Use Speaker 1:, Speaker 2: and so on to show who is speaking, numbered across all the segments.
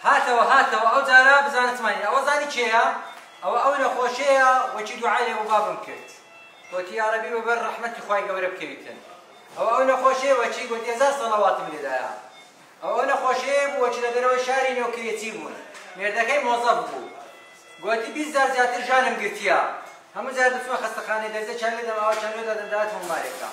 Speaker 1: هاتەوە هاتەوە ئەو جارە بزانە چمانی ئەوە زانی کێیە ئەوە ئەو نەخۆشەیە وەکی دوعای لێ بۆ بابم کرد گۆتی یاڕەبی بە بەر ڕەحمەتی خوای گەورە بکەویتن ئەوە ئەو نەخۆشەیە وەکی گۆتی هەزار سەڵەواتم لێدایە ئەوە ئەو نەخۆشەیە بوو وەکی لە دەرەوەی شاری نێوکرێچی بوون مێردەکەی مۆزەف بوو گۆتی 20 جار زیاتر ژانم گرتیە هەموو جار دەچمە خەستەخانەی دەرزە چیان لێدەم ئاوا چیان لێ دادەم داهاتم مارێکە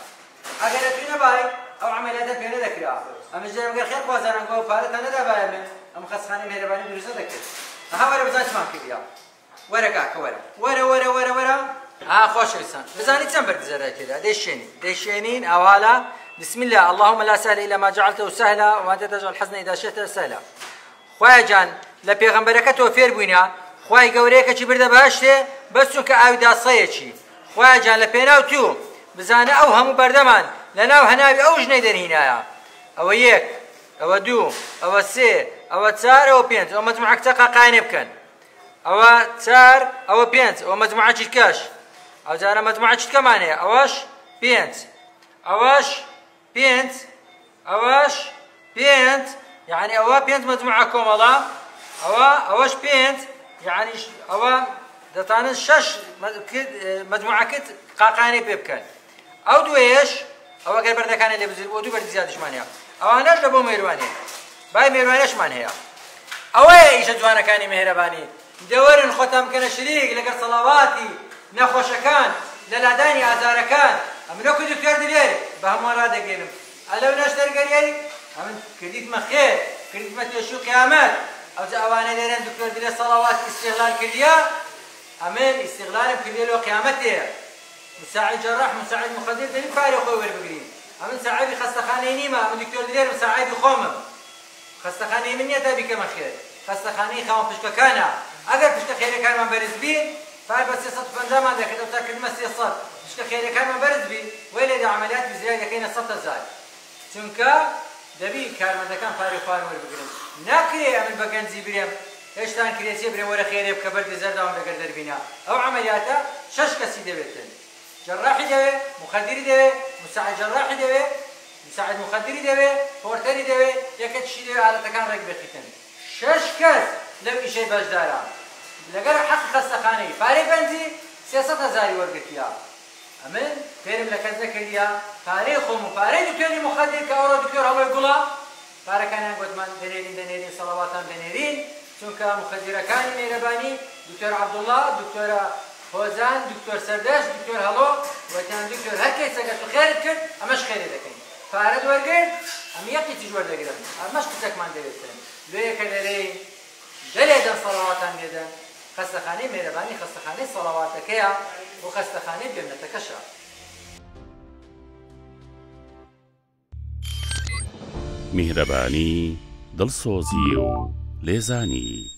Speaker 1: ئەگەر ئەتوو نەبای ئەو عەمەلیاتە پێ نەدەکرا ئەمنش دەرم گەر خێر خوازانم گۆ پارەتان نەدابایە من ئەم خەستخانەی مێهرەبانی دروست نەدەکرد ئەها وەرە بزان چمان کردیە وەرە کاکە وەرە وەرە وەرە وەرە وەرە ئا خۆشەویستان بزانی چەند بەردی زەرای تێدا دەیشێنین دەیشێنین ئاوالا بسم الله اللهم لا سهل إلا ما جعلته سهلا وأنت تجعل الحزن إذا شئت سهلا خوایە جان لە پێغەمبەرەکە تۆ فێر بووینە خوای گەورەیە کەچی بردە بەهەشتێ بەس چونکە ئاوی دا سەیەکی خوایە جان لە پێناو تو بزانە ئەو هەموو بەردەمان لە ناو هەناوی ئەو ژنەی دەرهینایە ئەوە یەک ئەوە دوو ئەوە سێ ئەوە چار ئەوە پێنج ئەوە مەجموعە کچە قاقایانێ بکەن ئەوە چار ئەوە پێنج ئەوە مەجموعە چیتکەش ئەو جارە مەجموعە چیتکەمان هەیە ئەوەش پێنج ئەوەش پێنج ئەوەش پێنج یعنی ئەوە پێنج مەجموعە کۆمەڵە ئەوە ئەوەش پێنج یعنی ئەوە دەتانن شەش مەجموعەکەت قاقانەی پێ بکەن ئەو دوێش ئەوە گەر بەردەکانە لێ بزر بۆ دوو بەردی زیادشمان هەیە ئەوانەش لە بۆ مێروانێ بای مێروانەشمان هەیە ئەوەیە ئیشە جوانەکانی مێهرەبانی دەوەرن خۆتان بکەنە شریک لەگەڵ سەڵاواتی نەخۆشەکان لە لادانی ئازارەکان ئەمن وەکو دکتۆر دلێر بە هەمووان ڕادەگەێنم ئەلەو نەشتەرگەریەی ئەمن کردیتمە خێر کردیتمە تێشوو قیامەت ئەوجا ئەوانەی دەرێن دکتۆر دلێر سەڵاواتی ئیستیغلال کردیە ئەمن ئیستیغلالم کردیە لۆ قیامەتێ مساعد جەراح مساعد مخدر دەبی پارەی خۆی وەربگرین ئەمن ساعبی خەستەخانەی نیمە ئەمن دکتۆر دلێرم ساعبی خۆمم خەستەخانەی من نیە تا بیکەمە خێر، خەستەخانەی خاوەن پشکەکانە، ئەگەر پشکە خێرەکانمان بەرز بی، پار بە 350 مان دەکرد ئەوسا کردمە 300، پشکە خێرەکانمان بەرز بی، وەی لێدە عەمەلیاتی زرای دەکەینە 100 هەزار، چونکە دەبی کارمەندەکان پارەی خۆیان وەربگرن، ناکرێ ئەمن بە گەنجی برێم هێشتان کرێچیە برێم وەرە خێرێ بکە بەردی زەرداوم لەگەر دەربینە، ئەو عەمەلیاتە شەش کەسی دەوێتن. جەراحی دەوێ، موخەدیری دەوێ، موساعید جەراحی دەوێ، موساعید موخەدیری دەوێ، پۆرتەری دەوێ، یەکەکیشی دەوێ ئالەتەکان ڕێک بخیتن. شەش کەس لەو ئیشەی بەشدارە. لەگەر حەقی خەستەخانەی پارەی بەنجی 300 هەزاری وەرگرتیە. ئەمن فێرم لە کەس نەکردیە پارەی خۆم و پارەی دکتۆری موخەدیر کە ئەوڕۆ دکتۆر هەڵۆی گوڵە پارەکانیان گۆتمان دەنێرین دەنێرین سەڵەواتان دەنێرین چونکە موخەدیرەکانی مێرەبانی دکتۆر عەبدوڵا دکتۆرە هۆزان دکتۆر سەردەشت دکتۆر هەڵۆ وتیان دکتۆر هەر کەیسەکە تو خێرت کرد ئەمەش خێرێ دەکەین پارەت وەرگرت ئەم یەک قیچیش وەردەگرم ئەمەش قیچەکمان دەوێتن لۆیەکە دەرێین دەلێدەن سەڵەواتان لێدەن خەستەخانەی مێرەبانی خەستەخانەی سەڵەواتەکەیە و خەستەخانەی بێمنەتەکەشە.
Speaker 2: میهرەبانی، دڵسۆزی و لێزانی.